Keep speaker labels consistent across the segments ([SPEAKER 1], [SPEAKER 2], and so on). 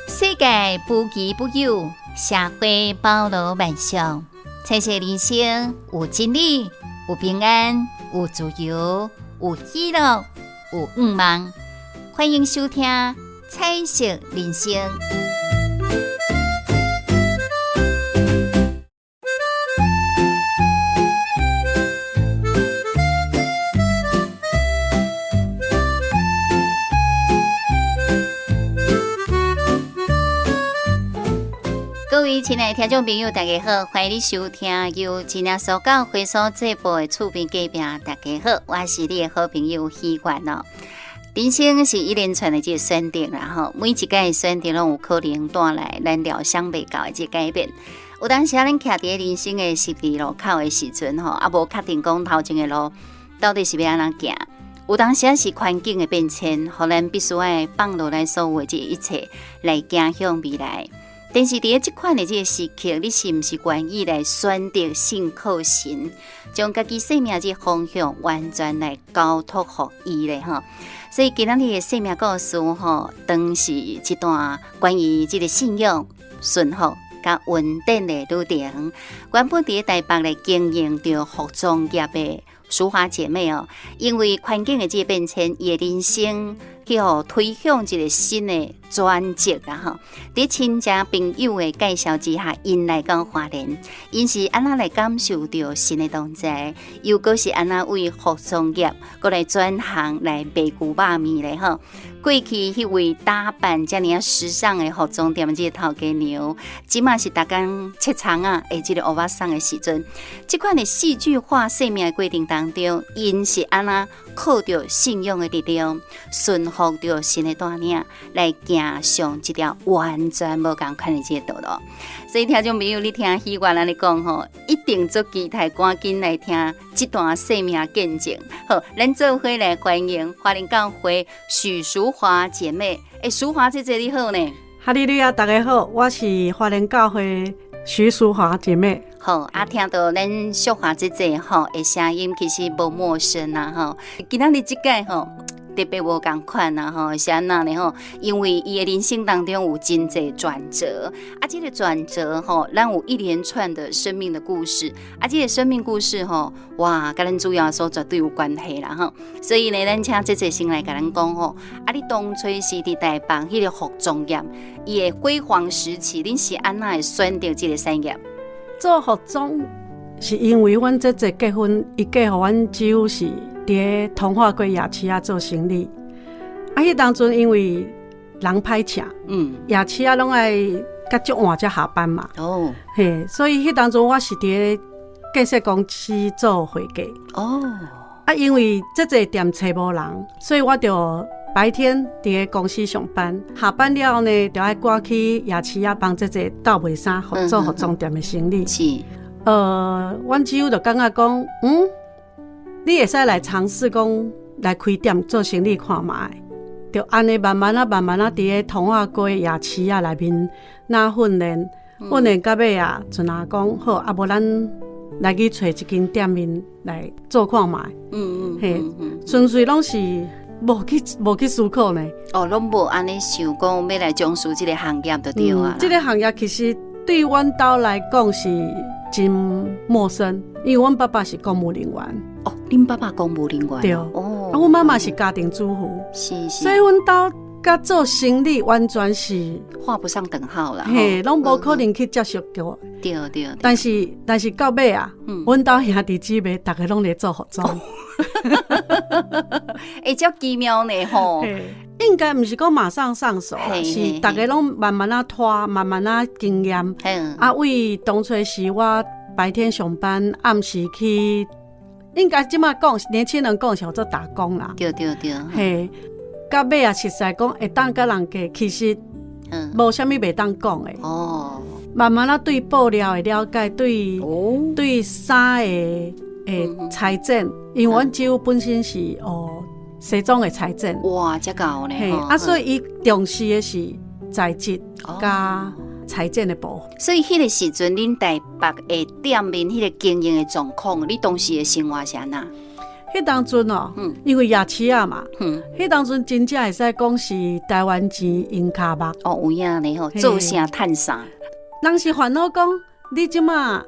[SPEAKER 1] 世界無奇不有，社會包羅萬象。彩色人生有真理，有平安，有自由，有喜樂，有願望。歡迎收聽《彩色人生》。各位親愛的聽眾朋友，大家好，歡迎你收聽由真耶穌教會所製播的厝邊隔壁。大家好，我是你的好朋友喜歡哦。人生是一連串的這個選擇啦，吼，每一個選擇攏有可能帶來咱料想袂到的這個改變。有當時啊，咱徛佇人生的十字路口的時陣，吼，啊，無確定講頭前的路到底是欲按怎行。有當時啊，是環境的變遷，予咱必須愛放落來所有的這一切，來行向未來。但是佇咧這款的這個時刻，你是毋是願意來選擇信靠神，將家己生命這個方向完全來交託予伊咧？吼，所以今仔日的生命故事吼，當是一段關於這個信仰、順服佮恩典的旅程。原本佇咧台北來經營著服裝業的淑華姐妹哦，因為環境的這個變遷，伊的人生去予推向一個新的轉折啊！吼，佇親戚朋友的介紹之下，𪜶來到花蓮，𪜶是按怎來感受著神的同在，又閣是按怎為服裝業閣來轉行來賣牛肉麵咧？吼，過去彼位打扮遮爾仔時尚的服裝店這個頭家娘，這馬是逐工切蔥仔的這個歐巴桑的時陣，這款的戲劇化生命的過程當中，𪜶是按怎靠著信仰的力量，順服著神的帶領，來行上這條完全無仝款的這個道路。所以聽眾朋友，你聽喜歡按呢講吼，一定足期待趕緊來聽這段生命見證。好，咱做伙來歡迎花蓮教會許淑華姐妹。欸，淑華姐姐你好呢？
[SPEAKER 2] 哈利路亞，大家好，我是花蓮教會許淑華姐妹。
[SPEAKER 1] 好，啊，聽到咱淑華姐姐吼的聲音，其實無陌生啊吼。今仔日這屆吼，特別無仝款啊吼，是按怎呢吼？因為伊的人生當中有真濟轉折，啊，這個轉折吼，咱有一連串的生命的故事，啊，這個生命故事吼，哇，佮咱主耶穌絕對有關係啦吼。所以呢，咱請姐姐先來共咱講吼，啊，你當初是佇台北彼個服裝業，伊的輝煌時期，恁是按怎會選擇這個產業？
[SPEAKER 2] 做服裝是因為阮姐姐結婚，伊嫁予阮姊夫是佇咧通化街夜市仔做生理。啊，彼當陣因為人歹請，夜市仔攏愛較足晚才下班嘛。嘿，所以彼當陣我是佇咧建設公司做會計。啊，因為姐姐店揣無人，所以我就白天佇咧公司上班，下班了後呢，就愛趕去夜市仔幫姐姐鬥賣衫，做服裝店的生理。阮姊夫就感覺講，你會使來嘗試講來開店做生意看覓，就按呢慢慢仔、慢慢仔，佇咧通化街夜市仔內面那訓練，訓練到尾啊，陣仔講好，啊無咱來去揣一間店面來做看覓。嘿，純粹攏是無去思考呢。
[SPEAKER 1] 哦，攏無按呢想講欲來從事這個行業就對啊。
[SPEAKER 2] 這個行業其實對阮兜來講是真陌生，因為阮爸爸是公務人員。
[SPEAKER 1] 哦，恁爸爸公務人員。
[SPEAKER 2] 對。啊，阮媽媽是家庭主婦。所以阮兜佮做生理完全是
[SPEAKER 1] 畫不上等號啦。
[SPEAKER 2] 嘿，攏無可能去接觸過。
[SPEAKER 1] 對對對。
[SPEAKER 2] 但是到尾啊，阮兜兄弟姊妹逐个攏咧做服裝。
[SPEAKER 1] 欸，遮奇妙呢吼。
[SPEAKER 2] 應該毋是講馬上上手，是逐个攏慢慢仔拖，慢慢仔經驗。啊，為當初時我白天上班，暗時去，應該這馬講年輕人講是叫做打工啦。
[SPEAKER 1] 對對對。
[SPEAKER 2] 嘿，到尾啊，實在講會當佮人家，其實無啥物袂當講的。慢慢仔對布料的了解，對衫的裁剪，因為阮姊夫本身是學西裝的裁剪。
[SPEAKER 1] 哇，遮𠢕呢！
[SPEAKER 2] 嘿，啊，所以伊重視的是材質佮裁剪的部分。
[SPEAKER 1] 所以彼個時陣，恁台北的店面彼個經營的狀況，你當時的生活是按怎？
[SPEAKER 2] 彼當陣哦，因為夜市仔嘛，彼當陣真正會使講是台灣錢用跤目。
[SPEAKER 1] 哦，有影呢吼，做啥趁啥。
[SPEAKER 2] 人是煩惱講，你這馬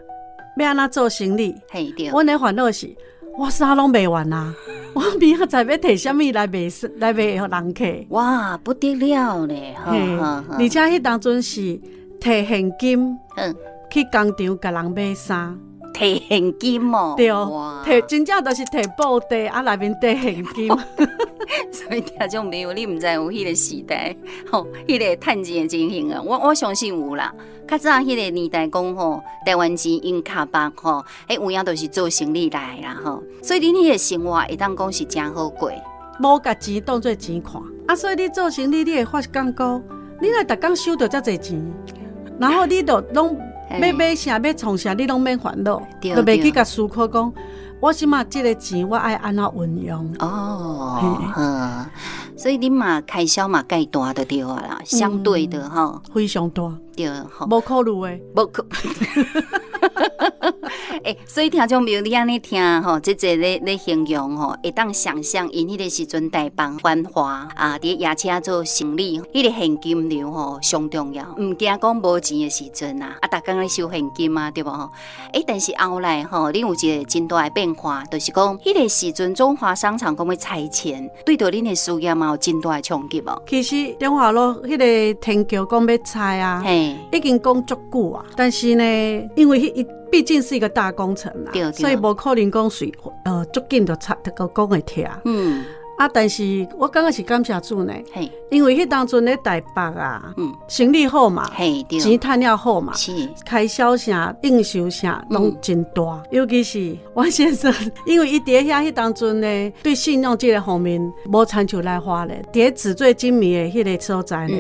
[SPEAKER 2] 欲按怎做生理？
[SPEAKER 1] 嘿對。
[SPEAKER 2] 阮的煩惱是，我衫攏賣完啊，我明仔載欲提啥物來賣來賣予人客？
[SPEAKER 1] 哇，不得了咧！
[SPEAKER 2] 而且彼當陣是提現金，去工廠共人買衫。
[SPEAKER 1] 提現金哦，
[SPEAKER 2] 對，提真正就是提布袋啊，內面綴現金。
[SPEAKER 1] 所以聽眾朋友，你毋知有彼個時代，吼，彼個趁錢的情形啊，我相信有啦。較早彼個年代講吼，台灣錢用跤目吼，彼有影都是做生理來啦吼。所以恁彼個生活會當講是誠好過。
[SPEAKER 2] 無共錢當做錢看，啊，所以你做生理，你會發覺講，你若逐工收著遮濟錢，然後你就攏欲買啥欲創啥，你攏免煩惱，就袂去共思考講，我這馬這个錢我愛按怎運用。
[SPEAKER 1] 哦，好，所以你嘛開銷嘛蓋大就對啊啦，相對的吼，
[SPEAKER 2] 非常大，
[SPEAKER 1] 對，吼，
[SPEAKER 2] 無考慮的，
[SPEAKER 1] 無考。欸，所以聽眾朋友，你按呢聽吼，這個咧形容吼，會當想象𪜶彼個時陣台北繁華啊，佇夜市做生理，彼個現金流吼上重要，毋驚講無錢的時陣啊，啊，逐工咧收現金啊，對無吼？欸，但是後來吼，恁有一個真大的變化，就是講彼個時陣中華商場講欲拆遷，對著恁的事業嘛有真大的衝擊無？
[SPEAKER 2] 其實中華路彼個天橋講欲拆啊，已經講足久啊，但是呢，因為彼畢竟是一個大工程啦，所以無可能講隨足緊就拆，就講會拆。啊，但是我感覺是感謝主呢，因為彼當陣咧台北啊，生意好嘛，錢趁了好嘛，開銷啥應酬啥攏真大，尤其是我先生，因為伊佇遐彼當陣呢，對信用這個方面無親像來花蓮，佇咧紙醉金迷的彼個所在呢，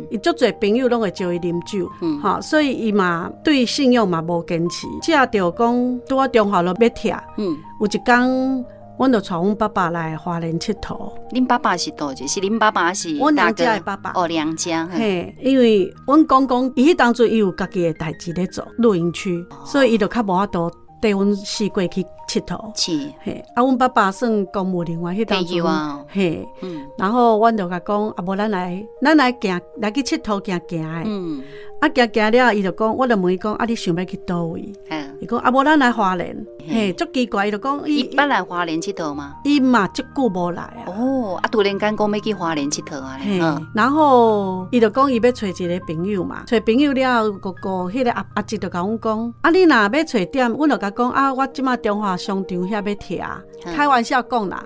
[SPEAKER 2] 伊足濟朋友攏會招伊啉酒，吼，所以伊嘛對信用嘛無堅持，藉著講拄仔中華路欲拆，有一工，阮就帶阮爸爸來花蓮𨑨迌。
[SPEAKER 1] 恁爸爸是佗一個？是恁爸爸是？
[SPEAKER 2] 阮娘家的爸爸。
[SPEAKER 1] 哦，娘家。
[SPEAKER 2] 嘿，因為阮公公伊彼當陣伊有家己的代誌咧做露營區，所以伊就較無法度綴阮四過去𨑨迌。嘿，啊，阮爸爸算公務人員，彼當陣。嘿。然後阮就共講，啊，無咱來行，來去𨑨迌行行的。啊，行行了，伊就講，我就問伊講，啊，你想欲去佗位？伊講，啊，無咱來花蓮，嘿，足奇怪，伊就講，
[SPEAKER 1] 伊捌來花蓮𨑨迌嗎？
[SPEAKER 2] 伊嘛足久無來啊。
[SPEAKER 1] 哦，啊，突然間講欲去花蓮𨑨迌啊。
[SPEAKER 2] 嘿，然後伊就講伊欲揣一个朋友嘛，揣朋友了後，哥哥彼个阿叔就共阮講，啊，你若欲揣店，阮就共講，啊，我這馬中華商場遐欲拆，開玩笑講啦。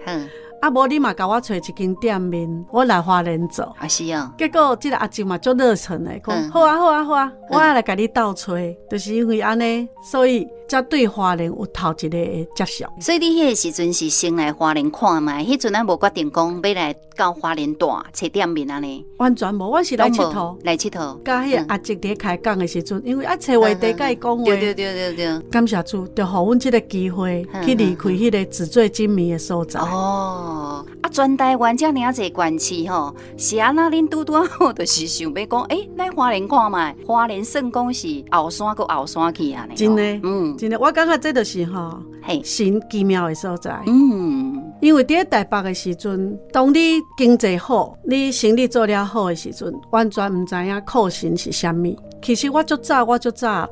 [SPEAKER 2] 啊，無你嘛共我揣一間店面，我來花蓮做。
[SPEAKER 1] 啊是啊。
[SPEAKER 2] 結果這个阿叔嘛足熱誠的，講好啊好啊好啊，我愛來共你鬥揣，就是因為按呢，所以才對花蓮有頭一個的接觸。
[SPEAKER 1] 所以你彼個時陣是先來花蓮看覓，彼陣猶無決定講欲來到花蓮蹛揣店面按呢？
[SPEAKER 2] 完全無，阮是來𨑨迌，
[SPEAKER 1] 來𨑨迌。
[SPEAKER 2] 佮彼个阿叔佇開講的時陣，因為愛揣話題共伊講話。感謝主，就予阮這个機會去離開彼個紙醉金迷的所在。
[SPEAKER 1] 哦，啊，全台灣遮爾濟縣市吼，是按怎恁拄拄好就是想欲講，欸，來花蓮看覓，花蓮算講是後山閣後山去按呢。
[SPEAKER 2] 真的，真的，我感覺這就是吼，神奇妙的所在。因為佇咧台北的時陣，當你經濟好，你生意做了好的時陣，完全毋知影靠神是啥物。其實我足早，我足早，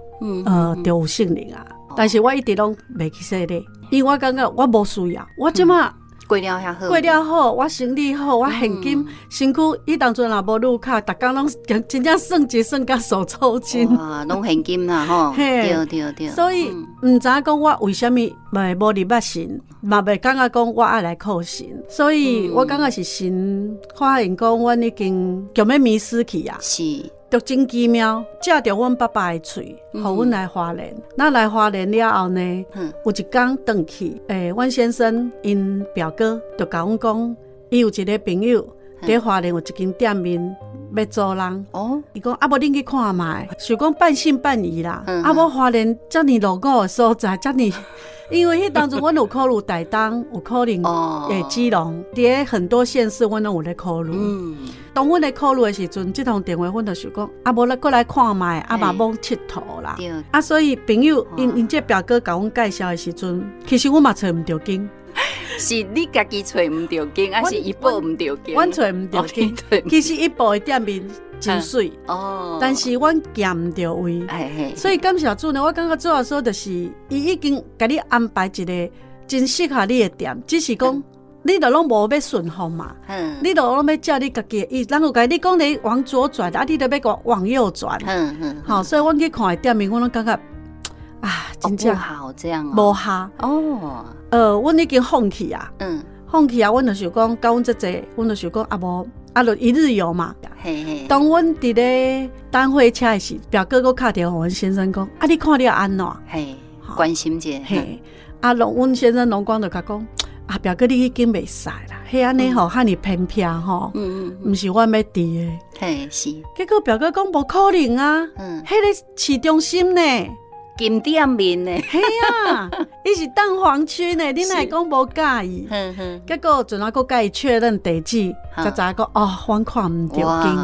[SPEAKER 2] 就有聖靈啊，但是我一直攏袂去洗禮，因為我感覺我無需要，我這馬
[SPEAKER 1] 過了遐好，
[SPEAKER 2] 過了好，我生理好，我現金身軀，彼當陣若無綠卡，逐工攏真正算錢算甲手抽筋。
[SPEAKER 1] 哇，攏現金啦吼，對對對。
[SPEAKER 2] 所以毋知影講我為啥物袂無入捌神，嘛袂感覺講我愛來靠神，所以我感覺是神發現講阮已經強欲迷失去啊。
[SPEAKER 1] 是。
[SPEAKER 2] 就真奇妙，藉著阮爸爸的喙，予阮來花蓮。那來花蓮了後呢，有一工轉去，欸，阮先生𪜶表哥就共阮講，伊有一个朋友佇花蓮有一間店面欲租人。
[SPEAKER 1] 哦，
[SPEAKER 2] 伊講啊，無恁去看覓，想講半信半疑啦。啊，無花蓮遮爾落伍的所在，遮爾。因為彼當陣阮有考慮台東，有可能會基隆，佇咧很多縣市，阮攏有咧考慮。當阮咧考慮的時陣，這通電話阮就想講，啊，無咱閣來看覓，啊嘛罔𨑨迌啦。啊，所以朋友𪜶𪜶這表哥共阮介紹的時陣，其實阮嘛揣毋著間。
[SPEAKER 1] 是你家己揣毋著間，還是伊報毋著間？
[SPEAKER 2] 阮揣毋著間。其實伊報的店面真媠，但是阮行毋著位。所以感謝主呢，我感覺主耶穌就是伊已經共你安排一個真適合你的店，只是講你著攏無欲順服嘛，你著攏欲照你家己的意，人有共你講你往左轉，啊，你著欲往右轉。好，所以阮去看的店面，阮攏感覺啊，真正
[SPEAKER 1] 好這樣，
[SPEAKER 2] 無合哦。阮已經放棄啊，放棄啊，阮就想講，佮阮姐姐，阮就想講啊無，啊就一日遊嘛。當阮佇咧等火車的時，表哥閣敲電話予阮先生講，啊，你看了按怎？
[SPEAKER 1] 嘿，關心者。
[SPEAKER 2] 嘿，啊，阮先生攏講就共講，啊，表哥你彼間袂使啦，彼按呢吼，遐爾偏僻吼，毋是阮欲佇的。
[SPEAKER 1] 嘿，是。
[SPEAKER 2] 結果表哥講無可能啊，彼咧市中心呢。
[SPEAKER 1] 金店面呢？
[SPEAKER 2] 嘿啊，伊是蛋黃區呢，你哪會講無佮意？結果陣仔閣共伊確認地址，才知影講哦，阮看毋著間。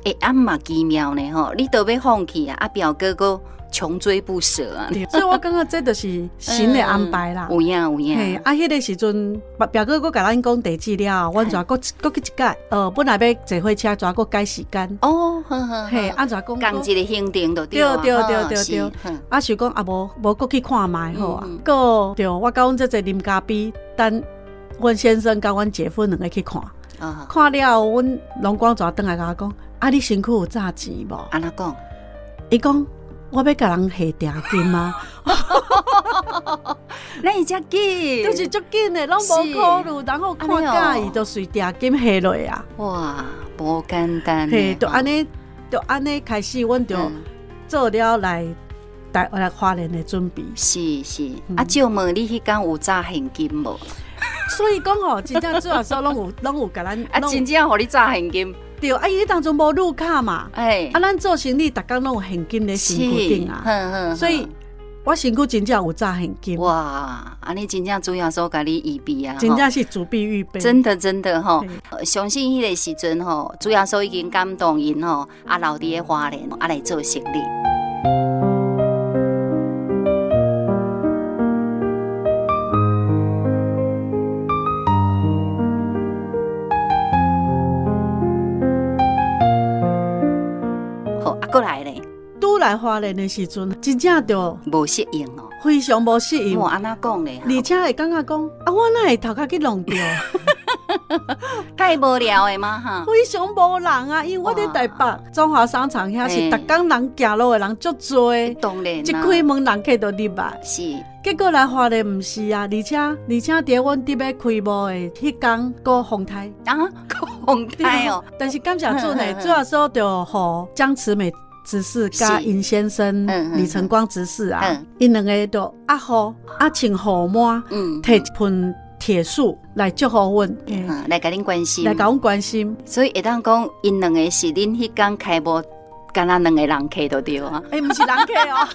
[SPEAKER 1] 欸，啊嘛奇妙呢吼，你都欲放棄啊，啊表哥閣窮追不捨啊。
[SPEAKER 2] 所以我感覺這就是神的安排啦。
[SPEAKER 1] 有影有影。
[SPEAKER 2] 嘿，啊，彼个時陣，表哥閣共咱講地址了後，阮就閣閣去一擺。本來欲坐火車，怎閣改時間。
[SPEAKER 1] 哦，好好。
[SPEAKER 2] 嘿，啊怎講？
[SPEAKER 1] 仝一個行程就對。
[SPEAKER 2] 對對對對對。啊，想講啊無無閣去看覓好啊。閣對，我佮阮姐姐啉咖啡，等阮先生佮阮姐夫兩个去看。看了後，阮龍光就轉來共我講：啊，你身軀有詐錢無？
[SPEAKER 1] 按怎講？
[SPEAKER 2] 伊講。我欲共人還定金啊！
[SPEAKER 1] 那會遮緊，
[SPEAKER 2] 就是足緊的，攏無考慮，然後看佮意就隨定金還落啊！
[SPEAKER 1] 哇，無簡單。
[SPEAKER 2] 嘿，就按呢，就按呢開始，阮就做了來台來花蓮的準備。
[SPEAKER 1] 是是，啊，借問你彼工有詐現金無？
[SPEAKER 2] 所以講吼，真正主耶穌攏有攏有共咱，
[SPEAKER 1] 啊，真正予你詐現金。
[SPEAKER 2] 對，啊，伊彼當陣無入卡嘛，啊，咱做生理，逐工攏有現金佇身軀頂啊，所以我身軀真正有詐現金。
[SPEAKER 1] 哇，按呢真正主耶穌共你預備啊，
[SPEAKER 2] 真正是主必預備。
[SPEAKER 1] 真的真的吼，相信彼个時陣吼，主耶穌已經感動𪜶吼，啊留佇咧花蓮啊來做生理。好，啊，閣來咧。
[SPEAKER 2] 拄來花蓮的時陣，真正就
[SPEAKER 1] 無適應哦，
[SPEAKER 2] 非常無適應。
[SPEAKER 1] 我按怎講咧？
[SPEAKER 2] 而且會感覺講，啊，我哪會頭殼去弄著？
[SPEAKER 1] 太無聊的嗎？哈，
[SPEAKER 2] 非常無人啊，因為我佇台北中華商場遐是逐工人行路的人足濟，
[SPEAKER 1] 當然，
[SPEAKER 2] 一開門人客就入來。
[SPEAKER 1] 是，
[SPEAKER 2] 結果來花蓮毋是啊，而且而且佇阮佇欲開幕的彼工，閣風颱
[SPEAKER 1] 啊，閣風颱哦。
[SPEAKER 2] 但是感謝主呢，主耶穌就予江慈美執事佮尹先生李晨光執事啊，𪜶兩个就壓雨啊穿雨帽，提一盆鐵樹來祝福阮，
[SPEAKER 1] 來共恁關心，
[SPEAKER 2] 來共阮關心。
[SPEAKER 1] 所以會當講，𪜶兩个是恁彼工開幕，敢若兩个人客就對啊。
[SPEAKER 2] 欸，毋是人客哦。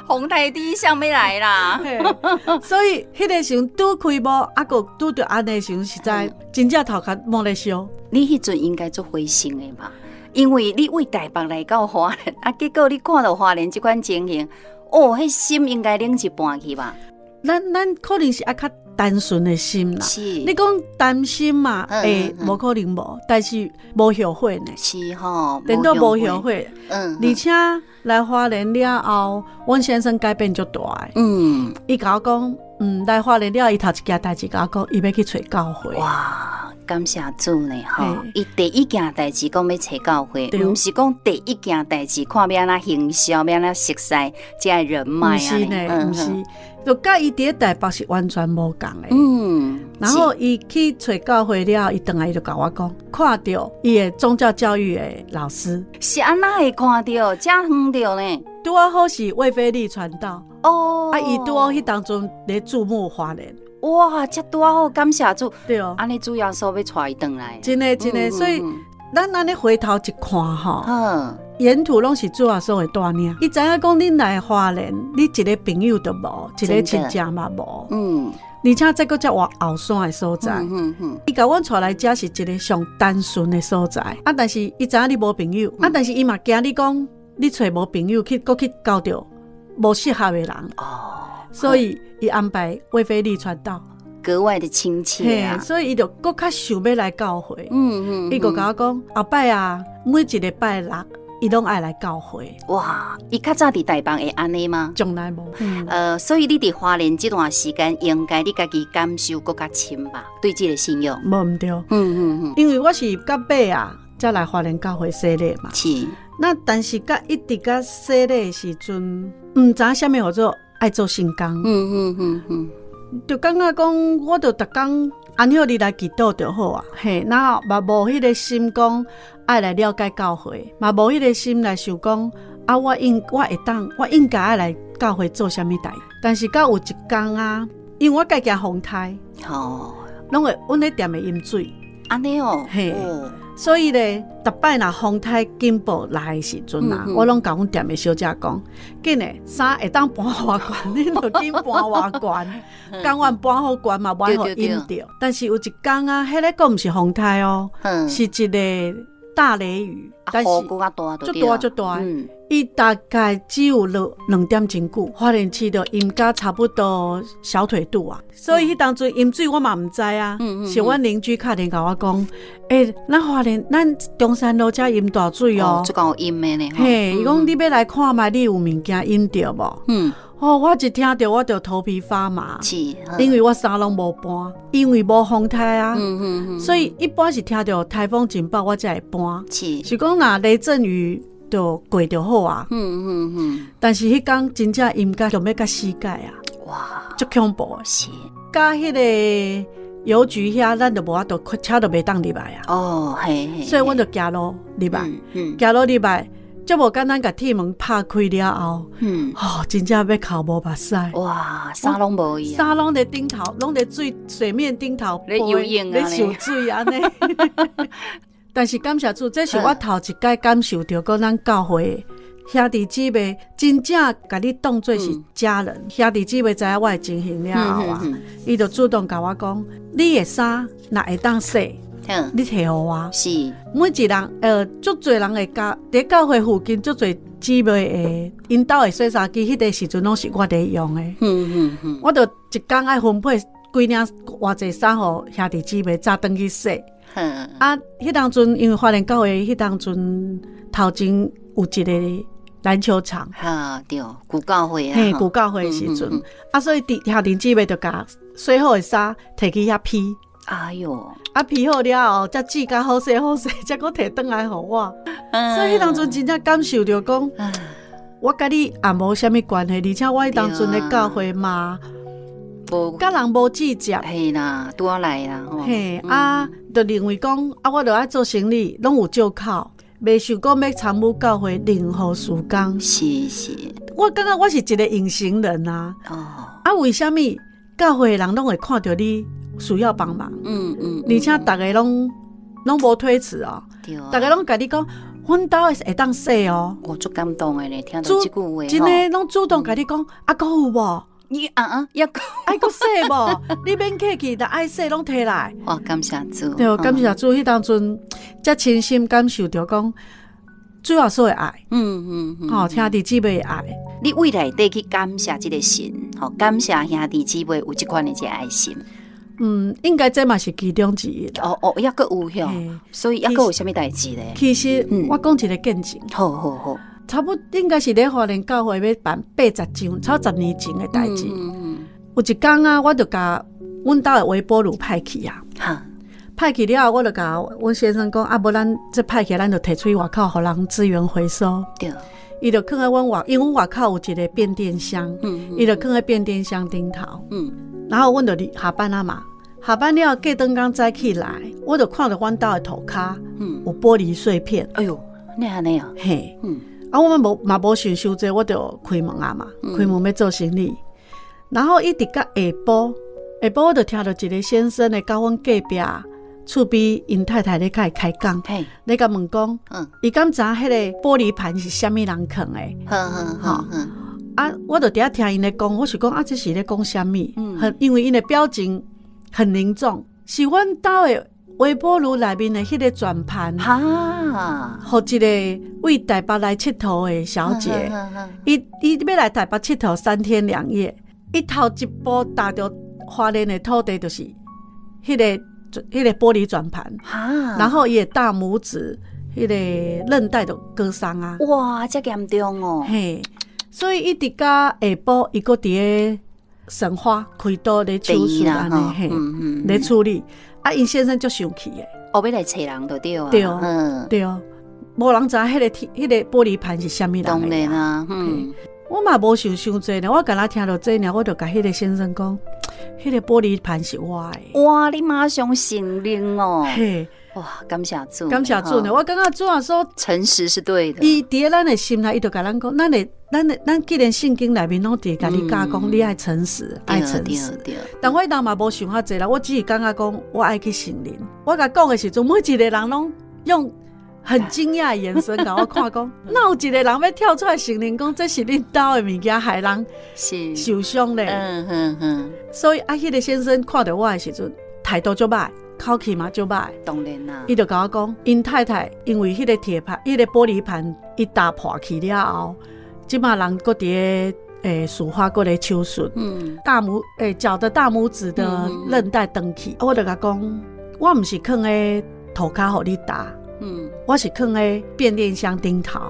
[SPEAKER 1] 風颱底啥欲來啦。
[SPEAKER 2] 所以彼个時陣拄開幕，啊，閣拄著按呢時陣，實在真正頭殼摸咧燒。
[SPEAKER 1] 你彼陣應該足灰心的吧？因為你為台北來到花蓮，啊，結果你看著花蓮這款情形，哦，彼心應該冷一半去吧？
[SPEAKER 2] 咱可能是愛較單純的心啦。
[SPEAKER 1] 是。
[SPEAKER 2] 你講擔心嘛？會，無可能無，但是無後悔呢。
[SPEAKER 1] 是吼，
[SPEAKER 2] 顛倒無後悔。而且來花蓮了後，阮先生改變足大的。伊共我講，來花蓮了後，伊頭一件代誌共我講，伊欲去揣教會。
[SPEAKER 1] 哇，感謝主呢吼！伊第一件代誌講欲揣教會，毋是講第一件代誌看欲按怎行銷，欲按怎熟似這个人脈啊。
[SPEAKER 2] 毋是呢，毋是。就佮伊佇咧台北是完全無仝的。然後伊去揣教會了後，伊轉來伊就共我講，看著伊的宗教教育的老師。
[SPEAKER 1] 是按怎會看著？遮遠著呢？
[SPEAKER 2] 拄仔好是魏飛利傳道。
[SPEAKER 1] 哦。
[SPEAKER 2] 啊，伊拄好彼當陣咧注目花蓮。
[SPEAKER 1] 哇，遮拄仔好，感謝主。
[SPEAKER 2] 對哦。
[SPEAKER 1] 按呢主耶穌欲帶伊轉來。
[SPEAKER 2] 真的真的，所以咱按呢回頭一看吼，沿途攏是主耶穌的帶領。伊知影講恁來花蓮，你一个朋友都無，一個親戚嘛無。而且這閣遮倚後山的所在。伊共阮帶來遮是一个上單純的所在。啊，但是伊知影你無朋友，啊，但是伊嘛驚你講你揣無朋友去，閣去交著無適合的人，所以伊安排衛非利傳道，
[SPEAKER 1] 格外的親切啊。
[SPEAKER 2] 所以伊就閣較想欲來教會。伊閣共我講，後擺啊，每一個拜六，伊攏愛來教會。
[SPEAKER 1] 哇，伊較早佇台北會按呢嗎？
[SPEAKER 2] 從來無。
[SPEAKER 1] 所以你佇花蓮這段時間，應該你家己感受閣較深吧？對這個信仰。
[SPEAKER 2] 無毋對。因為我是到尾啊，才來花蓮教會洗禮嘛。那但是佮一直佮洗禮的時陣，毋知影啥物號做愛做聖工。就感覺講，我就逐工按歇日來祈禱就好啊。嘿，然後嘛無彼個心講愛來了解教會，嘛無彼個心來想講啊，我會當，我應該愛來教會做啥物代。但是到有一工啊，因為我家己風颱，攏會阮咧店會淹水。
[SPEAKER 1] 按呢哦。
[SPEAKER 2] 嘿。所以咧，逐擺若風颱警報來的時陣啊，我攏共阮店的小姐講，緊的衫會當搬偌懸，恁就緊搬偌懸，甘願搬予懸嘛，無愛予淹著。但是有一工啊，彼个閣毋是風颱哦，是一個大雷雨，但是
[SPEAKER 1] 雨閣較大，
[SPEAKER 2] 足大足大。伊大概只有落2點鐘久，花蓮市就淹甲差不多小腿肚啊。所以彼當陣淹水我嘛毋知啊，是阮鄰居敲電話共我講，欸，咱花蓮咱中山路遮淹大水哦，
[SPEAKER 1] 這夠淹的呢。
[SPEAKER 2] 嘿，伊講你欲來看覓，你有物件淹著無？哦，我一聽著我就頭皮發麻，因為我衫攏無搬，因為無風颱啊，所以一般是聽著颱風警報我才會搬，是講若雷陣雨就過就好啊。但是彼工真正淹甲就欲甲膝蓋啊，
[SPEAKER 1] 哇，
[SPEAKER 2] 足恐怖的。佮彼个郵局遐，咱就無法度，車就袂當入來啊。
[SPEAKER 1] 哦，嘿嘿。
[SPEAKER 2] 所以阮就行路入來，行路入來，足無簡單，共鐵門拍開了後，哦，真正欲哭無目屎。
[SPEAKER 1] 哇，衫攏無去啊。
[SPEAKER 2] 衫攏佇頂頭，攏佇水水面頂頭，
[SPEAKER 1] 咧游泳啊，
[SPEAKER 2] 咧受水按呢。但是感謝主，這是我頭一擺感受著講咱教會兄弟姊妹真正共你當做是家人。兄弟姊妹知影我的情形了後啊，伊就主動共我講，你的衫若會當洗，你提予我。每一人，足濟人會教，佇教會附近足濟姊妹的𪜶兜的洗衫機，彼個時陣攏是我佇用的。我就一工愛分配幾領偌濟衫予兄弟姊妹早轉去洗。啊，彼當陣因為花蓮教會彼當陣頭前有一個籃球場。
[SPEAKER 1] 哈，對，舊教會啊。
[SPEAKER 2] 嘿，舊教會的時陣，啊，所以佇兄弟姊妹就共洗好的衫提去遐披。
[SPEAKER 1] 哎喲，
[SPEAKER 2] 啊，披好了後，才折甲好勢好勢，才閣提轉來予我。所以彼當陣真正感受著講，我佮你也無啥物關係，而且我彼當陣咧教會嘛，佮人無直接。
[SPEAKER 1] 嘿啦，拄仔來啦，
[SPEAKER 2] 嘿，啊，就認為講，啊，我著愛做生理，攏有借口，袂想講欲參與教會任何事工。我感覺我是一個隱形人啊。啊，為啥物教會的人攏會看著你需要幫忙？而且逐个攏攏無推辭哦。逐个攏共你講，阮兜會當洗哦。
[SPEAKER 1] 我足感動的咧，聽著這句話。
[SPEAKER 2] 真的攏主動共你講，啊，閣有無？
[SPEAKER 1] 你啊啊，抑閣
[SPEAKER 2] 愛閣洗無？你免客氣，若愛洗攏提來。
[SPEAKER 1] 哇，感謝主。
[SPEAKER 2] 對，感謝主，彼當陣才親身感受著講主耶穌的愛。吼，兄弟姊妹的愛。
[SPEAKER 1] 你對內底去感謝這個神，吼，感謝兄弟姊妹有這款的這個愛心。
[SPEAKER 2] 嗯，應該這嘛是其中之一。
[SPEAKER 1] 哦哦，抑閣有吼，所以抑閣有啥物代誌咧？
[SPEAKER 2] 其實我講一個見證。
[SPEAKER 1] 好好好。
[SPEAKER 2] 差不多應該是咧花蓮教會欲辦80周，差10年前的代誌。有一工啊，我就共阮兜的微波爐歹去啊。歹去了後，我就共阮先生講，啊，無咱這歹去，咱就提出去外口，予人資源回收。伊就囥佇阮外，因為阮外口有一個變電箱，伊就囥佇變電箱頂頭。然後阮就佇下班啊嘛，下班了後隔轉工早起來，我就看著阮兜的塗跤有玻璃碎片。
[SPEAKER 1] 哎喲，哪按呢啊？
[SPEAKER 2] 嘿。啊，我們無嘛無想傷濟，我就開門啊嘛，開門欲做生理。然後一直到下晡，下晡我就聽著一個先生咧佮阮隔壁厝邊𪜶太太咧共伊開講，咧共問講，伊敢知影彼個玻璃盤是啥物人囥的？吼，啊，我就佇遐聽𪜶咧講，我想講啊，這是咧講啥物？很，因為𪜶的表情很凝重，是阮兜的微波爐內面的彼个轉盤，予一个為台北來𨑨迌的小姐，伊欲來台北𨑨迌3天2夜，伊頭一步踏著花蓮的土地，就是彼个玻璃轉盤，然後伊的大拇指彼个韌帶就割傷啊！
[SPEAKER 1] 哇，遮嚴重哦！
[SPEAKER 2] 嘿，所以伊直到下晡，伊閣佇咧神華開刀咧手術按呢，嘿，咧處理。啊，𪜶先生足生氣的，
[SPEAKER 1] 哦，欲來揣人就對啊，
[SPEAKER 2] 對，對，無人知影彼个鐵、彼个玻璃盤是啥物人的。
[SPEAKER 1] 當然啊，
[SPEAKER 2] 我嘛無想傷濟呢，我敢若聽著這爾，我就共彼个先生講，彼个玻璃盤是我的。
[SPEAKER 1] 哇，你馬上承認哦！
[SPEAKER 2] 嘿，
[SPEAKER 1] 哇，感謝主，
[SPEAKER 2] 感謝主呢！我感覺主耶穌
[SPEAKER 1] 誠實是對的。
[SPEAKER 2] 伊佇咧咱的心內，伊就共咱講，咱既然聖經內面攏佇共你教講，你愛誠實，愛誠實。但我彼當嘛無想較濟啦，我只是感覺講，我愛去承認。我共講的時陣，每一個人攏用很驚訝的眼神共我看，講，哪有一個人欲跳出來承認講，這是恁兜的物件，害人受傷咧？所以啊，彼個先生看著我的時陣，態度足歹，口氣嘛足歹。
[SPEAKER 1] 當然啦。
[SPEAKER 2] 伊就共我講，𪜶太太因為彼個鐵盤、彼個玻璃盤，伊打破去了後，這馬人閣佇咧事發閣咧手術。大拇腳的大拇指的韌帶斷去，我就共講，我毋是囥咧塗跤予你踏，我是囥咧變電箱頂頭。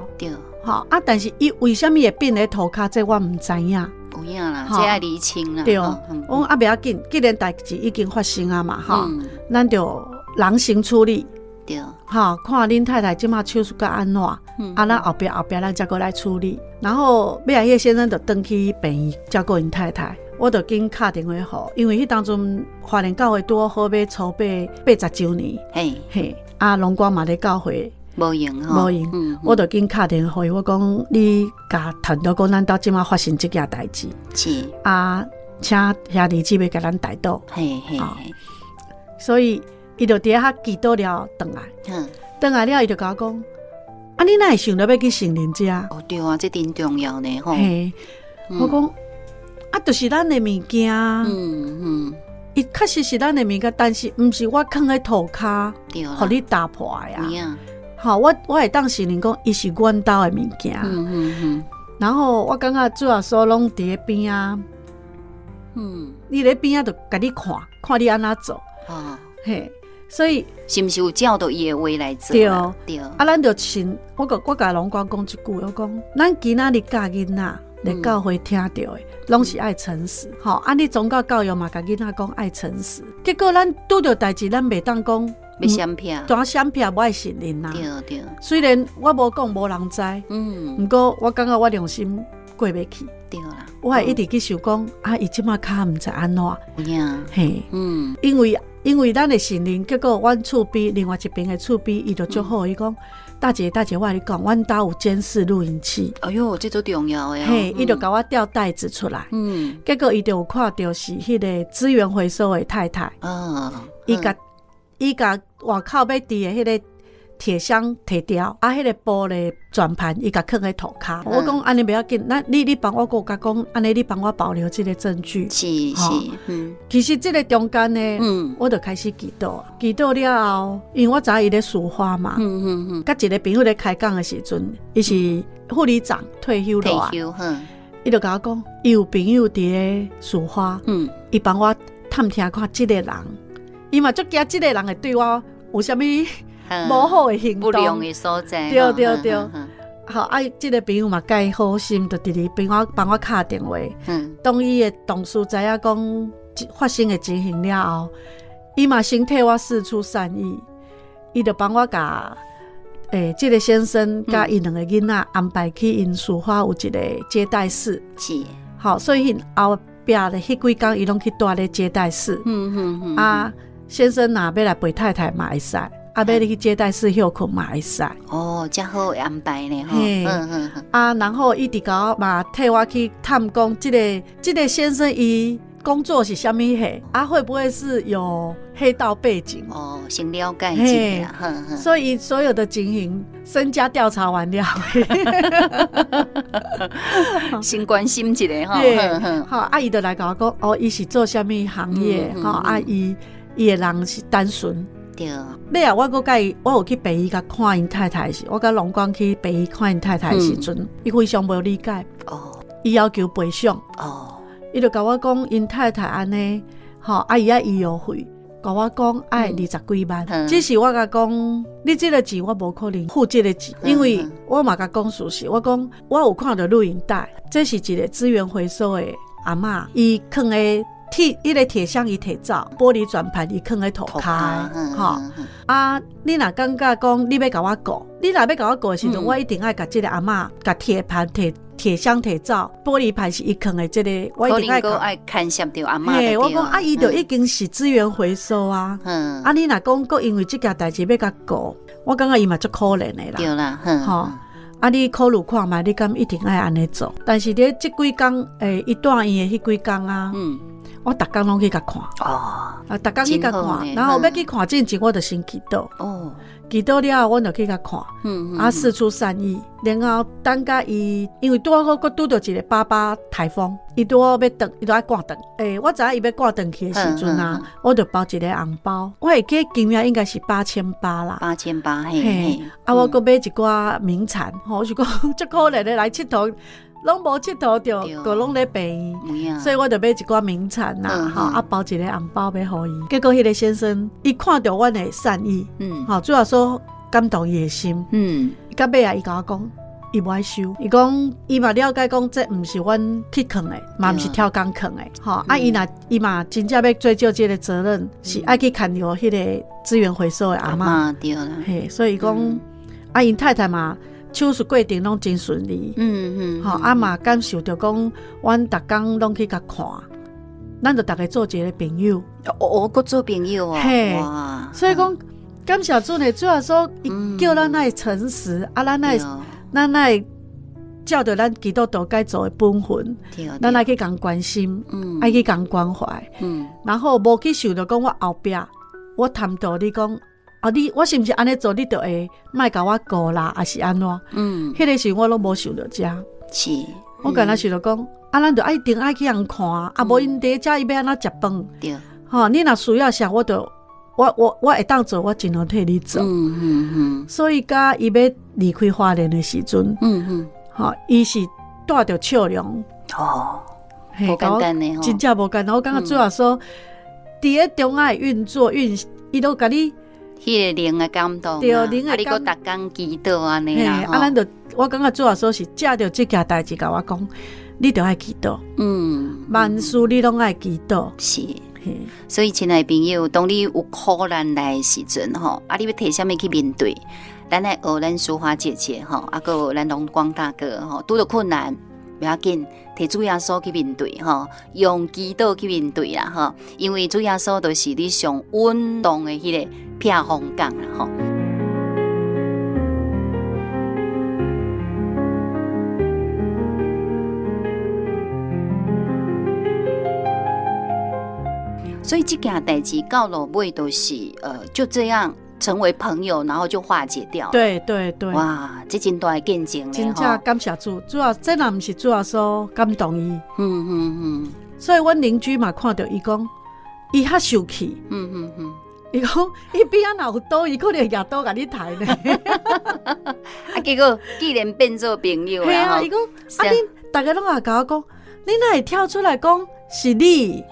[SPEAKER 2] 吼啊！但是伊為啥物會變咧塗跤？這我毋知影。
[SPEAKER 1] 有影啦，這愛釐清啦。
[SPEAKER 2] 對，我講啊，袂要緊，既然代誌已經發生啊嘛，吼，咱就人先處理。吼，看恁太太這馬手術甲按怎，啊，咱後壁後壁咱才閣來處理。然後尾仔彼个先生就轉去病院照顧𪜶太太，我就緊敲電話予，因為彼當陣花蓮教會拄好欲籌備80週年，嘿，啊，龍光嘛咧教會。
[SPEAKER 1] 無閒吼，
[SPEAKER 2] 無閒，我就緊敲電話予伊，我講你共團隊講，咱兜這馬發生這件代誌，啊，請兄弟姊妹共咱代禱，所以伊就佇遐祈禱了，轉來，轉來了，伊就共我講，啊，你哪會想著欲去承認這？
[SPEAKER 1] 哦，對啊，這真重要呢，吼。
[SPEAKER 2] 嘿，我講啊，就是咱的物件，伊確實是咱的物件，但是毋是我囥佇塗跤，予你踏破的啊。吼，我會當承認講，伊是阮兜的物件。然後我感覺主耶穌攏佇咧邊仔，伊咧邊仔就共你看，看你按怎做。嘿，所以
[SPEAKER 1] 是毋是有照著伊的話來做？
[SPEAKER 2] 對
[SPEAKER 1] 對。
[SPEAKER 2] 啊，咱就信我，我共龍光講一句，我講咱今仔日教囡仔，佇教會聽著的，攏是愛誠實。吼，啊，你宗教教育嘛，共囡仔講愛誠實。結果咱拄著代誌，咱袂當講。
[SPEAKER 1] 欲閃避，
[SPEAKER 2] 怎閃避無愛承認啊？
[SPEAKER 1] 對對。
[SPEAKER 2] 雖然我無講無人知，毋過我感覺我良心過袂去。
[SPEAKER 1] 對啦。
[SPEAKER 2] 我會一直去想講，啊，伊這馬跤毋知按怎。
[SPEAKER 1] 有影。
[SPEAKER 2] 嘿。因為咱的承認，結果阮厝邊另外一邊的厝邊，伊就足好，伊講大姐大姐，我共你講，阮兜有監視錄影器。
[SPEAKER 1] 哎喲，這足重要的。
[SPEAKER 2] 嘿，伊就共我調帶子出來。結果伊就有看著是彼個資源回收的太太。伊共外口欲擲的彼个鐵箱提掉，啊，彼个玻璃轉盤伊共囥佇塗跤。我講按呢袂要緊，咱你幫我閣共講，按呢你幫我保留這個證據。
[SPEAKER 1] 是是，
[SPEAKER 2] 其實這個中間呢，我就開始祈禱，祈禱了後，因為我知影伊咧事發嘛，佮一個朋友咧開講的時陣，伊是護理長退休了啊，
[SPEAKER 1] 退休，
[SPEAKER 2] 伊就共我講，伊有朋友佇咧事發，伊幫我探聽看這個人。伊嘛足驚這個人會對我有啥物無好的行動，
[SPEAKER 1] 不良的所在。
[SPEAKER 2] 對對對，好啊！這個朋友嘛蓋好心，就佇咧幫我幫我敲電話。當伊的同事知影講發生的情形了後，伊嘛先替我釋出善意，伊就幫我共這個先生佮𪜶兩個囡仔安排去𪜶事發有一個接待室。好，所以𪜶後壁的彼幾工，伊攏去蹛咧接待室。啊。先生若欲來陪太太嘛會使，啊，欲去接待室歇睏嘛會使。
[SPEAKER 1] 哦，遮好的安排呢，吼。
[SPEAKER 2] 啊，然後伊直共嘛替我去探講，這個先生伊工作是啥物貨？啊，會不會是有黑道背景？
[SPEAKER 1] 哦，先了解一下。
[SPEAKER 2] 所以所有的情形，身家調查完了，
[SPEAKER 1] 先關心一下吼。
[SPEAKER 2] 好，啊，伊就來共我講，哦，伊是做啥物行業？吼，啊，伊的人是單純，尾仔我閣共伊，我有去病院共看𪜶太太時，我佮龍光去病院看𪜶太太的時陣，伊非常無理解。伊要求賠償。伊就共我講，𪜶太太按呢，吼，啊伊愛醫藥費，共我講愛二十幾萬。只是我共講，你這个錢我無可能付這个錢，因為我嘛共講事實，我講我有看著錄影帶，這是一個資源回收的阿嬤，伊囥佇鐵，彼个鐵箱伊提走，玻璃轉盤伊囥佇塗跤，吼啊！你若感覺講你欲共我告，你若欲共我告的時陣，我一定愛共這个阿嬤，共鐵盤提鐵箱提走，玻璃盤是伊囥的這个，我一定愛。
[SPEAKER 1] 愛牽涉著阿嬤。
[SPEAKER 2] 嘿，我講啊，伊就已經是資源回收啊。啊，你若講閣因為這件代誌欲共告，我感覺伊嘛足可憐的啦。
[SPEAKER 1] 對啦，
[SPEAKER 2] 吼。啊！你考慮看覓，你敢一定愛按呢做？但是佇這幾工，伊住院的彼幾工啊，我逐工攏去共看。啊，逐工去共看，然後欲去看之前，我就先祈禱。祈禱了後，阮就去共看。啊，釋出善意，然後等甲伊，因為拄好閣拄著一个八八颱風，伊拄好欲轉，伊就愛趕轉。我知影伊欲趕轉去的時陣啊，我就包一个紅包，我會記金額應該是八千八啦。
[SPEAKER 1] 八千八，嘿嘿。
[SPEAKER 2] 啊，我閣買一寡名產，吼，我是講足可憐的來𨑨迌，攏無𨑨迌著，閣攏咧病院，所以我就買一寡名產啦，吼，啊包一个紅包欲予伊。結果彼个先生，伊看著阮的善意，吼，主耶穌感動伊的心，到尾仔，伊共我講，伊無愛收，伊講伊嘛了解講這毋是阮去囥的，嘛毋是超工囥的，吼，啊伊若伊嘛真正欲追究這个責任，是愛去牽著彼个資源回收的阿嬤，
[SPEAKER 1] 對啦，
[SPEAKER 2] 嘿，所以伊講，啊𪜶太太嘛。手術過程攏真順利，吼，啊嘛感受著講，阮逐工攏去共看，咱就逐家做一个朋友，
[SPEAKER 1] 哦，閣做朋友哦，
[SPEAKER 2] 嘿，所以講感謝主呢，主耶穌伊叫咱愛誠實，啊，咱愛照著咱基督徒該做的本分，咱愛去共關心，愛去共關懷，然後無去想著講我後壁我貪圖你講。啊！你我是毋是按呢做，你就會莫共我告啦，抑是按怎？彼个時我攏無想著這。
[SPEAKER 1] 是，
[SPEAKER 2] 我敢若想著講，啊，咱就愛一定愛去予人看，啊，無𪜶佇遮伊欲按怎食飯？吼，你若需要啥，我就我會當做，我盡量替你做。所以佮伊欲離開花蓮的時陣，吼，伊是帶著笑容。
[SPEAKER 1] 哦，無簡單的吼，
[SPEAKER 2] 真正無簡單。我感覺主耶穌佇咧中愛運作運，伊都共你。
[SPEAKER 1] 彼个靈的感動，
[SPEAKER 2] 對，靈
[SPEAKER 1] 的感動。啊，你閣逐工祈禱按呢啦，
[SPEAKER 2] 啊，咱就我感覺主耶穌是藉著這件代誌共我講，你著愛祈禱，萬事你攏愛祈禱。
[SPEAKER 1] 是，所以親愛的朋友，當你有苦難來的時陣吼，啊，你欲提啥物去面對？咱來學咱淑華姐姐吼，啊，閣有咱龍光大哥吼，拄著困難。袂要緊，提主耶穌去面對吼，用祈禱去面對啦吼，因為主耶穌就是你上穩當的彼个避風港啦吼。所以這件代誌到落尾都是就這樣。成為朋友，然後就化解掉。
[SPEAKER 2] 對對對。
[SPEAKER 1] 哇，這真大的見證。
[SPEAKER 2] 真正感謝主，主要這若毋是主耶穌感動伊。所以阮鄰居嘛看著伊講，伊較受氣。伊講伊邊仔若有刀，伊可能會舉刀共你刣呢。
[SPEAKER 1] 啊，結果既然變做朋友啦。
[SPEAKER 2] 啊，伊講啊，恁逐家攏也共我講，你哪會跳出來講是你？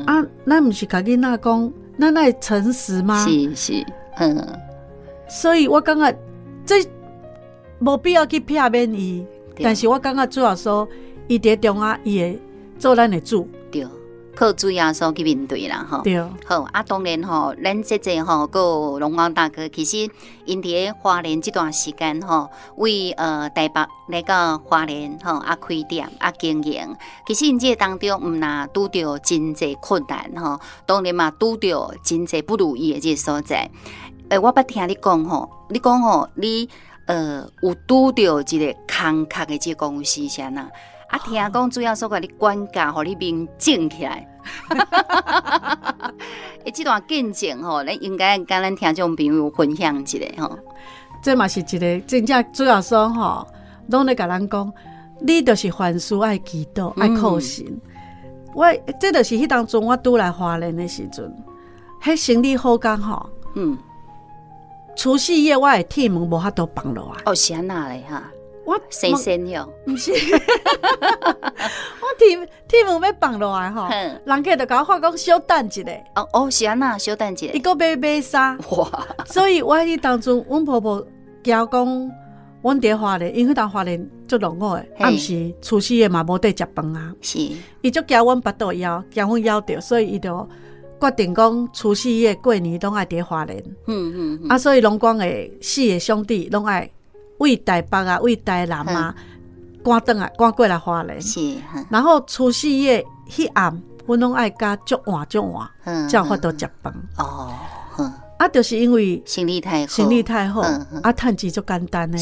[SPEAKER 2] 啊，咱毋是共囡仔講。咱愛誠實嗎？
[SPEAKER 1] 是是，
[SPEAKER 2] 所以我感覺這無必要去避免伊，但是我感覺主耶穌伊佇中間，伊會做咱的主。
[SPEAKER 1] 對，靠主耶穌去面對啦，吼。
[SPEAKER 2] 對。
[SPEAKER 1] 好啊，當然吼，咱姐姐吼，閣有龍光大哥，其實𪜶佇咧花蓮這段時間吼，為台北來到花蓮吼啊開店啊經營，其實𪜶這個當中毋若拄著真濟困難吼，當然嘛拄著真濟不如意的這個所在。我捌聽你講吼，你講吼，你有拄著一個空殼的這個公司是按怎？啊，聽講主耶穌共你管教，予你面腫起來。這段見證吼，咱應該共咱聽眾朋友分享一下吼。
[SPEAKER 2] 這嘛是一個真正主耶穌吼，攏咧共咱講，你就是凡事愛祈禱，愛靠神。我這就是彼當陣我拄來花蓮的時陣，彼生理好工吼，除夕夜我的鐵門無法度放落來。
[SPEAKER 1] 哦，是按怎咧哈？
[SPEAKER 2] 我
[SPEAKER 1] 生鉎喲，
[SPEAKER 2] 毋是，我鐵門欲放落來吼，人客就共我話講小等一下。
[SPEAKER 1] 哦哦，是按怎？小等一下。
[SPEAKER 2] 伊閣欲買衫。
[SPEAKER 1] 哇！
[SPEAKER 2] 所以我彼當陣，阮婆婆驚講，阮佇花蓮，因為彼當花蓮足落雨的，暗時除夕夜嘛無得食飯啊。伊足驚阮腹肚枵，驚阮枵著，所以伊就決定講除夕夜過年攏愛佇花蓮。啊，所以攏講的四個兄弟攏愛為台北啊，為台南啊，趕轉來，趕過來花蓮。然後除夕夜彼暗，阮攏愛共足晏足晏，才有法度食飯。啊，就是因為
[SPEAKER 1] 生理太好，
[SPEAKER 2] 生理太好，啊，趁錢足簡單的。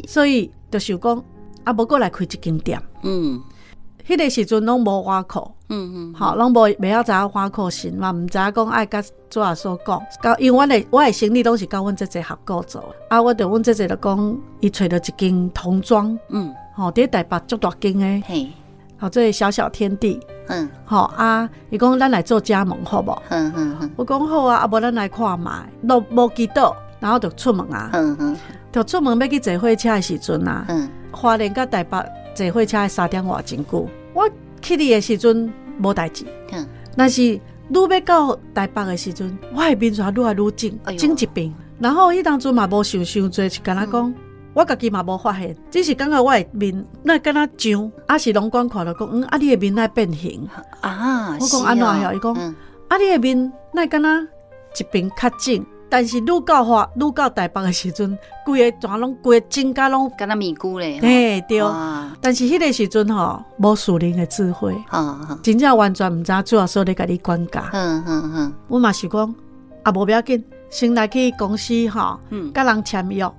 [SPEAKER 2] 所以就想講，啊，無閣來開一間店。彼個時陣攏無倚靠，吼，攏無袂曉知影倚靠神嘛，毋知影講愛共主耶穌講。因為我的生意攏是佮阮姐姐合股做，啊，我就阮姐姐就講，伊揣著一間童裝，吼，佇台北足大間的，吼，這個小小天地，吼啊，伊講咱來做加盟好無？我講好啊，啊無咱來看覓，攏無祈禱，然後就出門啊，就出門欲去坐火車的時陣啊，花蓮佮台北坐火車3點外真久。我去的時陣無代誌，但是愈欲到台北的時陣，我的面煞愈來愈腫，腫一邊。然後彼當陣嘛無想傷濟，是敢若講，我家己嘛無發現，只是感覺我的面哪敢若脹，啊是龍光看著講，啊你的面哪變形？我講按怎樣？伊講，啊你的面哪敢若一邊較腫？但是愈到花，愈到台北的時陣，規个全攏規个腫甲攏
[SPEAKER 1] 敢若咪龜咧。
[SPEAKER 2] 嘿對。但是彼個時陣吼，無屬靈的智慧，真正完全毋知影主耶穌咧共你管教。阮嘛想講，啊無欲緊，先來去公司吼，佮人簽約，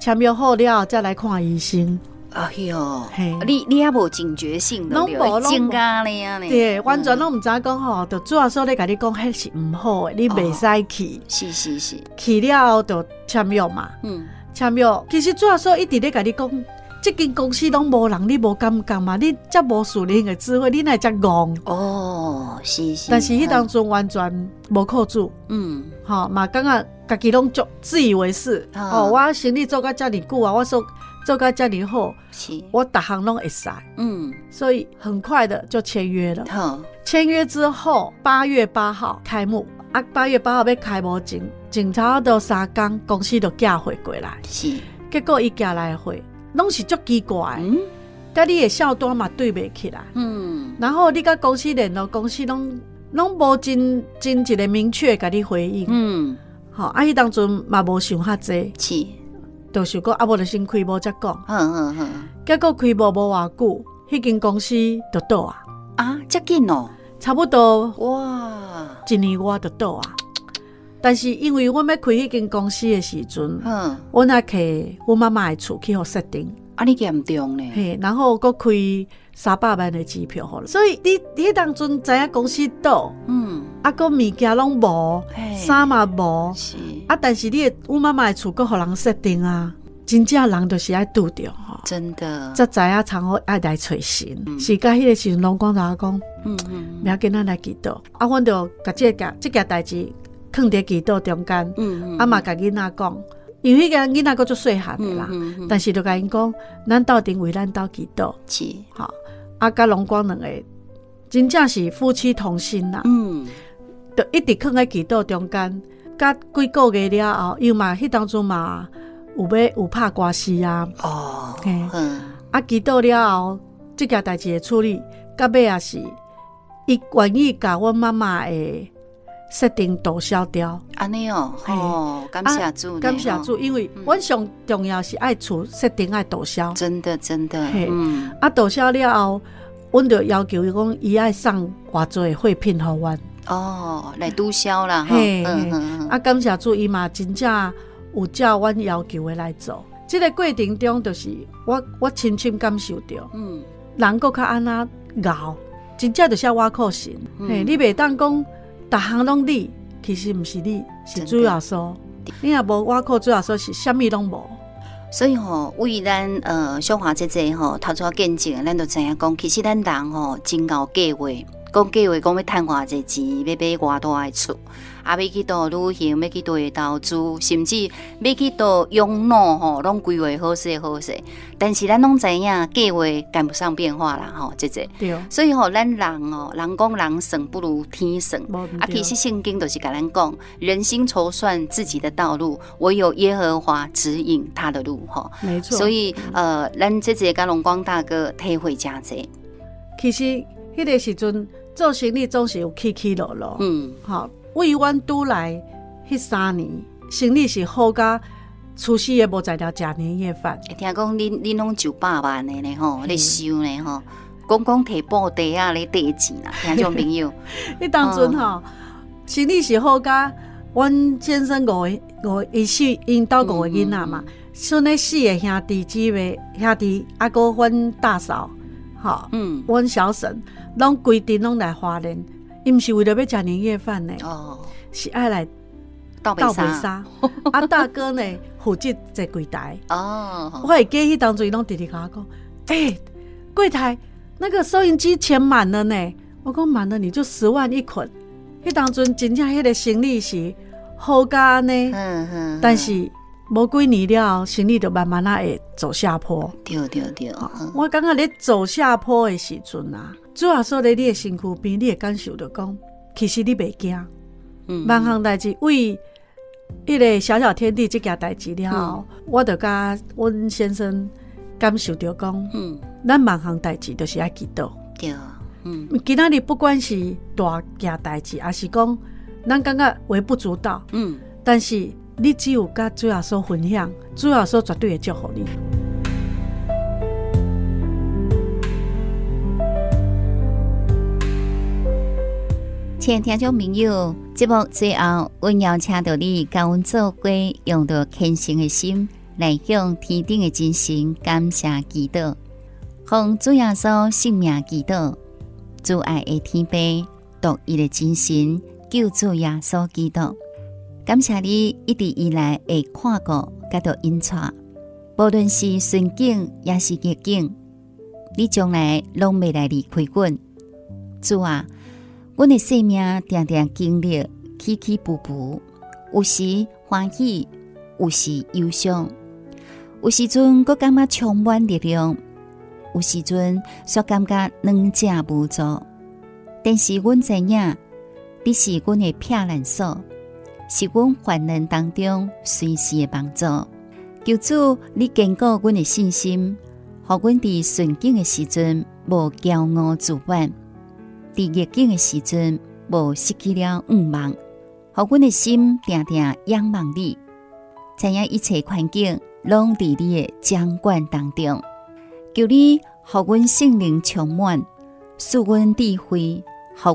[SPEAKER 2] 簽約好了後才來看醫生。
[SPEAKER 1] 哎喲，你也無警覺性的，
[SPEAKER 2] 攏無，
[SPEAKER 1] 攏無呢。
[SPEAKER 2] 對，完全攏毋知影講吼，就主耶穌咧共你講，彼是毋好的，你袂使去。去了後就簽約嘛。簽約，其實主耶穌一直咧共你講，這間公司攏無人，你無感覺嘛？你遮無屬靈的智慧，你哪會遮戇？
[SPEAKER 1] 哦，是是。
[SPEAKER 2] 但是彼當陣完全無靠主。吼，嘛感覺家己攏足自以為是。哦，我生意做甲遮爾久啊，我說做甲遮爾好，我逐項攏會使。所以很快的就簽約了。簽約之後，8月8號開幕。啊，8月8號欲開幕前，前差不多3工，公司就寄貨過來。結果伊寄來的貨，攏是足奇怪的。佮你的數單嘛對袂起來。然後你佮公司聯絡，公司攏無真真一個明確共你回應。吼，啊，彼當陣嘛無想較濟。就想講啊，無就先開幕才講。結果開幕無偌久，彼間公司就倒啊。
[SPEAKER 1] 啊，遮緊哦。
[SPEAKER 2] 差不多。
[SPEAKER 1] 哇。
[SPEAKER 2] 一年外就倒啊。但是因為阮欲開彼間公司的時陣，阮愛摕阮媽媽的厝去予設定。
[SPEAKER 1] 啊，你嚴重呢？
[SPEAKER 2] 嘿，然後閣開300萬的支票予，所以你彼當陣知影公司倒，啊，閣物件攏無，衫嘛無，啊，但是你的阮媽媽的厝閣予人設定啊，真正人就是愛拄著吼，
[SPEAKER 1] 真的，
[SPEAKER 2] 才知影藏好愛來揣神，是到彼個時陣，攏講甲我講，欲緊咱來祈禱，啊，阮就共這件代誌囥佇祈禱中間，啊嘛共囡仔講。因為彼個囡仔閣足細漢的啦，但是就共𪜶講，咱鬥陣為咱兜祈禱，吼，啊，佮龍光兩個真正是夫妻同心啦，就一直囥佇祈禱中間，佮幾個月了後，伊嘛彼當陣嘛有欲有拍官司啊，
[SPEAKER 1] 哦，
[SPEAKER 2] 嘿，啊，祈禱了後，這件代誌的處理，到尾也是伊願意共阮媽媽的設定註銷掉。
[SPEAKER 1] 按呢哦，哦，感謝主，
[SPEAKER 2] 感謝主，因為阮上重要是愛厝設定愛註銷。
[SPEAKER 1] 真的，真的，
[SPEAKER 2] 啊，註銷了後，阮就要求伊講，伊愛送偌濟的貨品予阮。
[SPEAKER 1] 哦，來註銷啦，
[SPEAKER 2] 嘿，啊，感謝主，伊嘛真正有照阮要求的來做。這個過程中，就是我深深感受著，人閣較按怎𠢕，真正就是愛倚靠神。嘿，你袂當講逐項攏你，其實毋是你，是主耶穌。你若無倚靠主耶穌，是啥物攏無。
[SPEAKER 1] 所以吼，為咱小華姐姐吼，頭拄仔見證，咱就知影講，其實咱人吼真𠢕計劃。講計劃講欲趁偌濟錢，欲買偌大的厝，啊，欲去佗旅行，欲去佗投資，甚至欲去佗養老吼，攏規劃好勢好勢。但是咱攏知影，計劃趕不上變化啦，吼，這這。所以吼，咱人哦，人講人算不如天算，啊，其實聖經就是共咱講，人心籌算自己的道路，唯有耶和華指引他的路，吼。
[SPEAKER 2] 沒錯。
[SPEAKER 1] 所以，咱這個共龍光大哥體會誠濟。
[SPEAKER 2] 其實，彼個時陣做生意總是有起起落落。吼，為阮拄來彼3年，生意是好甲除夕夜無材料食年夜飯。
[SPEAKER 1] 會聽講恁攏上百萬的呢吼，咧收呢吼，講講提布袋仔咧綴錢啦，聽眾朋友。
[SPEAKER 2] 彼當陣吼，生意是好甲阮先生五個五伊四𪜶兜五個囡仔嘛，剩咧四個兄弟姊妹兄弟，啊閣阮大嫂，吼，阮小嬸攏規陣攏來花蓮，伊毋是為著欲食年夜飯呢，是愛來
[SPEAKER 1] 鬥
[SPEAKER 2] 鬥
[SPEAKER 1] 白
[SPEAKER 2] 白衫。啊，大哥呢負責坐櫃台。我會記彼當陣伊攏直直共我講，欸，櫃台那個收銀機錢滿了呢。我講滿了你就10萬一捆。彼當陣真正彼個生意是好甲按呢，但是無幾年了後，生意就慢慢仔會走下坡。
[SPEAKER 1] 對對對。
[SPEAKER 2] 我感覺咧走下坡的時陣啊，主耶穌咧你的身軀邊，你會感受著講，其實你袂驚。萬項代誌為彼個小小天地這件代誌了後，我就共阮先生感受著講，咱萬項代誌就是愛祈禱。今仔日不管是大件代誌，抑是講咱感覺微不足道，但是你只有共主耶穌分享，主耶穌絕對會祝福你。
[SPEAKER 1] 親愛聽眾朋友，節目最後，阮邀請著你，共阮做伙，用著虔誠的心來向天頂的真神感謝祈禱，奉主耶穌聖名祈禱，慈愛的天父，獨一的真神，救主耶穌基督，感謝你一直以來的看顧佮著引帶，無論是順境抑是逆境，你從來攏袂來離開阮。主啊，阮的生命定定經歷起起伏伏，有時歡喜，有時憂傷，有時陣閣感覺充滿力量，有時陣煞感覺軟弱無助。但是阮知影，你是阮的避難所，是阮患難當中隨時的幫助。求主，你堅固阮的信心，予阮佇順境的時陣無驕傲自滿，佇逆境的時陣無失去了向望，予阮的心定定仰望你，知影一切環境攏佇你的掌管當中。求你予阮聖靈充滿，賜阮智慧，予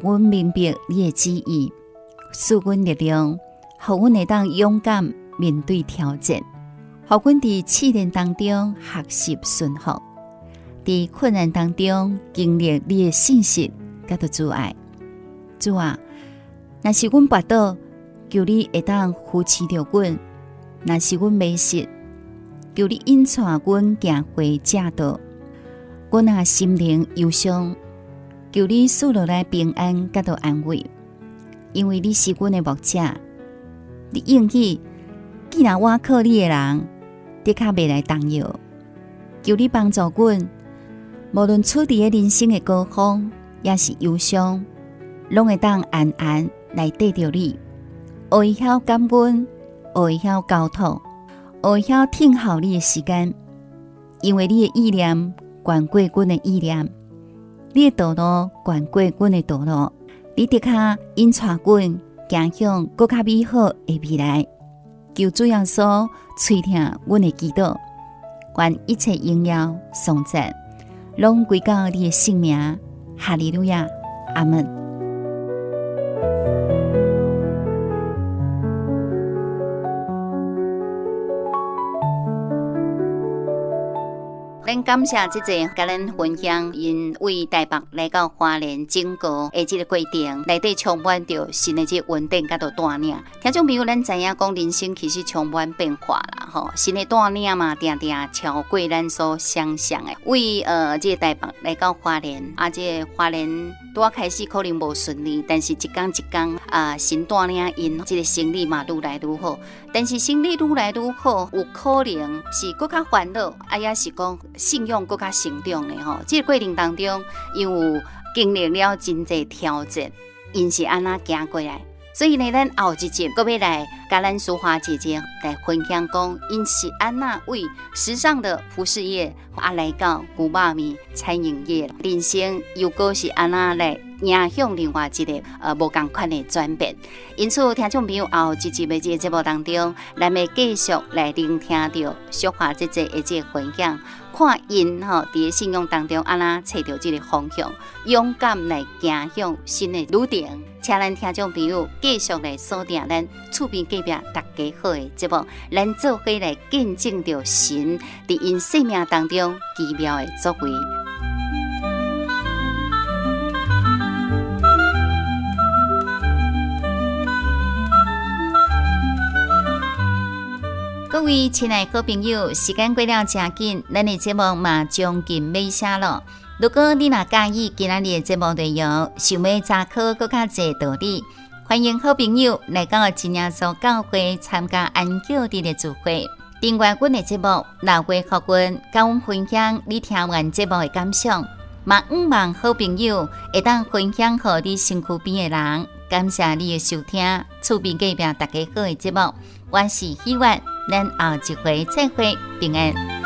[SPEAKER 1] 阮明白你的旨意，賜阮力量，予阮會當勇敢面對挑戰，予阮佇試煉當中學習順服，佇困難當中經歷你的信實佮著慈愛。主啊，若是阮跋倒，求你會當扶持著阮；若是阮迷失，求你引帶阮行回正道。阮若心靈憂傷，求你賜落來平安佮著安慰，因為你是阮的牧者，你應許，既然倚靠你的人，的確袂來動搖。求你幫助阮，無論處佇咧人生的高峰，抑是憂傷，攏會當安安來綴著你，學會曉感恩，學會曉交託，學會曉等候你的時間，因為你的意念懸過阮的意念，你的道路懸過阮的道路，你的確引帶阮行向閣較美好的未來。求主耶穌垂聽阮的祈禱，願一切榮耀頌讚攏歸到你的聖名。哈利路亞，阿門。咱感謝這個共咱分享，𪜶對台北來到花蓮整個的這個過程，內底充滿著神的這個恩典佮帶領。聽眾朋友，咱知影講人生其實充滿變化啦，吼，神的帶領嘛，定定超過咱所想象的。對這個台北來到花蓮，啊，這個花蓮拄仔開始可能無順利，但是一工一工啊，神帶領𪜶這個生理嘛愈來愈好。但是生理愈來愈好，有可能是閣較煩惱，啊，抑是講信仰閣較成長的吼。這個過程當中，𪜶有經歷了真濟挑戰，𪜶是按怎行過來？所以呢，咱後一集閣欲來共咱淑華姐姐來分享講，𪜶是按怎對時尚的服飾業啊來到牛肉麵餐飲業，人生又閣是按怎來影響另外一個無仝款的轉變。因此，聽眾朋友後一集的這個節目當中，咱欲繼續來聆聽著淑華姐姐的這個分享，看𪜶吼佇咧信仰當中按怎揣著這個方向，勇敢來行向新的旅程。請咱聽眾朋友繼續來鎖定咱厝邊隔壁大家好的節目，咱做伙來見證著神佇𪜶生命當中奇妙的作為。各位親愛好朋友，時間過了誠緊，咱的節目嘛將近尾聲囉。如果你若佮意今仔日的節目內容，想欲查考閣較濟道理，歡迎好朋友來到真耶穌教會參加安息日的聚會，訂閱阮的節目，留話予阮，佮阮分享你聽完節目的感想，嘛向望好朋友會當分享予你身軀邊的人。感謝你的收聽，厝邊隔壁大家好的節目，我是希婉，咱後一回再會，平安。